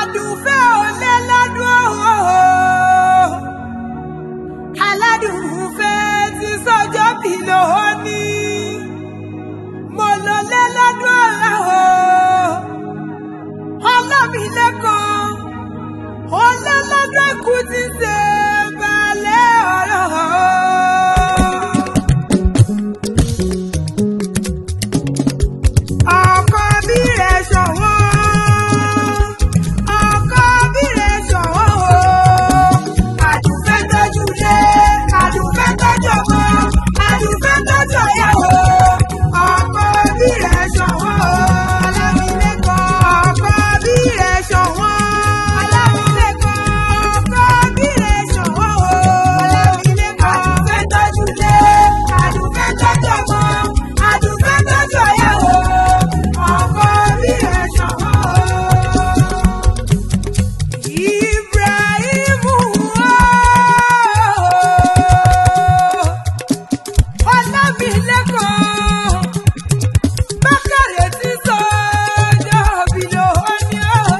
Àdùfẹ́ ò lé lọ́dún o. Aládùúfẹ́ ti sọ́jọ́ bí lónìí. Mo lọ lé lọ́dún ọ̀la o. Ọlámilékan ó lé lọ́dún ikú ti ṣe balẹ̀ ọ̀rọ̀. Ọkọ bí rẹ̀ ṣọ̀wọ́n. Ọkọ bí rẹ̀ ṣọ̀wọ́n o. Àdùfẹ́ tọ́jú lé, àdùfẹ́ tọ́jú ọmọ, àdùfẹ́ tọ́jú ọ̀yà o. Ọkọ bí rẹ̀ ṣọ̀wọ́n o. Ọlámilékan. Ọkọ bí rẹ̀ ṣọ̀wọ́n. Ọlámilékan. Ọkọ bí rẹ̀ ṣọ̀wọ́n o. Ọlámilékan. Àdùfẹ́ tọ́jú lé, àdùfẹ́ tọ́jú ọmọ, àdùfẹ́ tọ́jú ọ̀yà o. Ọkọ bí rẹ̀ ṣọ̀wọ́n o. Ibrahimu ooo, Ọlámilékan, Bákàrè ti sọ́jọ́ bí lónìí ooo.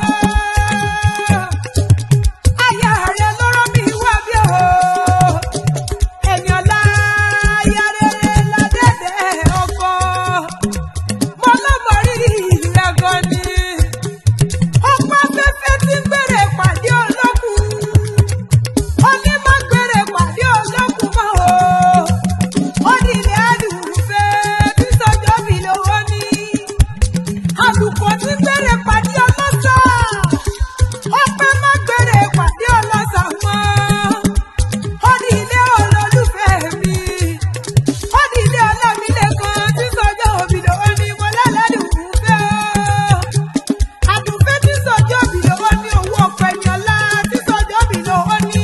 Aya rẹ̀ ló rán mi wá bí ooo. Ẹni ọlá aya rere ládẹ́dẹ́ ọkọ. Mo lọ́mọ rírì rẹ̀ gan ni. Ọ̀pọ̀ afẹ́fẹ́ tí ń gbèrè pàdé olókùn. Ó ní má gbèrè pàdé olókùn mọ́ o. Ó ní ilé àdùnfẹ́ tí sọ́jọ́ mi lówó ní. Àlùkò tí ń gbèrè pàdé ọlọ́sà. Ó pẹ́ má gbèrè pàdé ọlọ́sà mọ́. Ó ní ilé olólùfẹ́ mi. Ó ní ilé Ọlámilékan tí sọ́jọ́ mi lówó ní. Mo lálàdùnfẹ́ o. Àdùnfẹ́ tí sọ́jọ́ mi lówó ní owó ọ̀pẹ ẹni ọlá tí sọ́jọ́ mi lówó ní.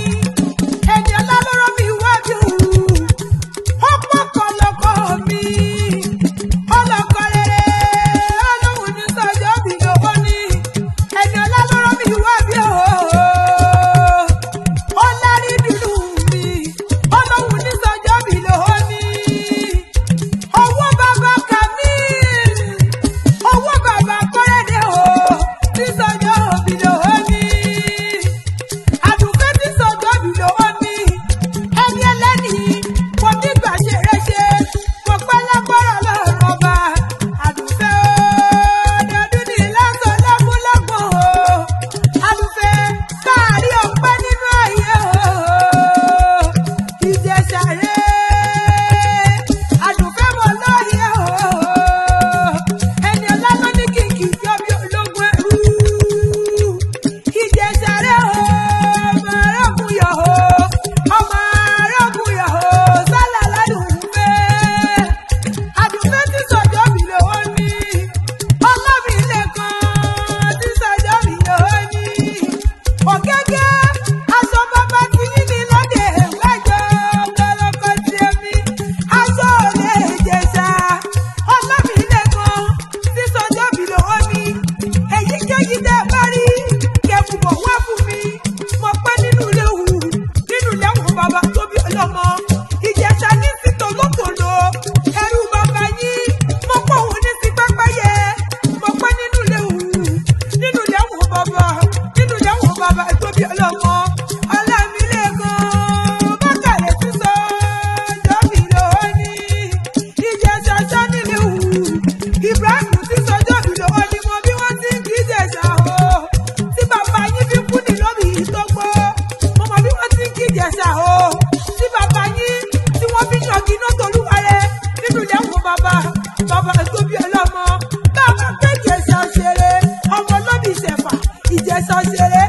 Ẹni ọlá ló rán mi wá bí òwú. Ó pọ̀kọ̀ lọ́kọ mi. Ọlọ́kọ rere ọlọ́run ní sọ́jọ́ mi lówó ní. Ẹni ọlá ló rán mi wá bí òwú. Ọlárí dúdú mi. Ọlọ́run ní sọ́jọ́ mi lówó ní. Owó bàbá Kamil. Owó bàbá Kọ́rẹ́dé o, tí sọ́jọ́ òbí lòó ní. Àdùfẹ́ tí sọ́jọ́ òbí lòó ní. Ẹni ẹlẹ́ni kò ní gbà ṣeré ṣe. Kò pẹ́ lágbára lọ́rùn ọba. Àdùfẹ́ o, dọdún ní lásán lọ́gúnlọ́gbọ̀n o. Àdùfẹ́ káàrí ọpẹ́ nínú ayé o. Ìjẹ̀ṣà rèé. Àdùfẹ́ mọ lóye o. Ẹni ọlá ló ní kìkì jọ bí ológun ẹrú. Ìjẹ̀ṣà rèé o, ọmọ arákùn yọ̀ o. Ọmọ arákùn yọ̀ o, sálà ládùúfẹ́. Àdùfẹ́ tí sọ̀jọ́ mi lówó ní. Ọlámilékan tí sọ̀jọ́ mi lówó ní. Ògégé aṣọ bàbá tí yín ní lóde ìwájọ́ ọ̀pọ̀lọpọ̀ ti èmi. Aṣọ òde Ìjẹ̀ṣà. Ọlámilékan tí sọjọ́ mi lówó ní. Èyíkéyìí tẹ́ ẹ bá rí kẹfùbọ̀ wá fún mi. Mo pẹ́ nínú ilé wù nínú ilé wù bàbá tó bí ọlọ́mọ. Ìjẹ̀ṣà ní sí tòlótòló. Ẹrú bàbá yín. Mo pọ̀ òun ní sí pẹ́pẹ́yẹ. Mo pẹ́ nínú ilé wù nínú ilé wù bàbá nínú ilé wù bàbá tó bí ọlọ́mọ. Ọlámilékan Bákàrè ti sọ ọjọ́ mi lónìí. Ìjẹ̀ṣà sọ nílé wù. Ibrahim ti sọjọ́ mi lónìí. Mo bí wọ́n ti ń kí Ìjẹ̀ṣà o. Tí bàbá yín fi kú ní lómi tó gbó. Mo mọ bí wọ́n ti ń kí Ìjẹ̀ṣà o. Tí bàbá yín tí wọ́n fi yànjú iná tolúwarẹ̀ nínú ilé wo bàbá bàbá tó bí ọlọ́mọ. Bàbá pé Ìjẹ̀ṣà ṣeré ọmọ lóbi ìṣẹ̀fà Ìjẹ̀ṣà ṣeré.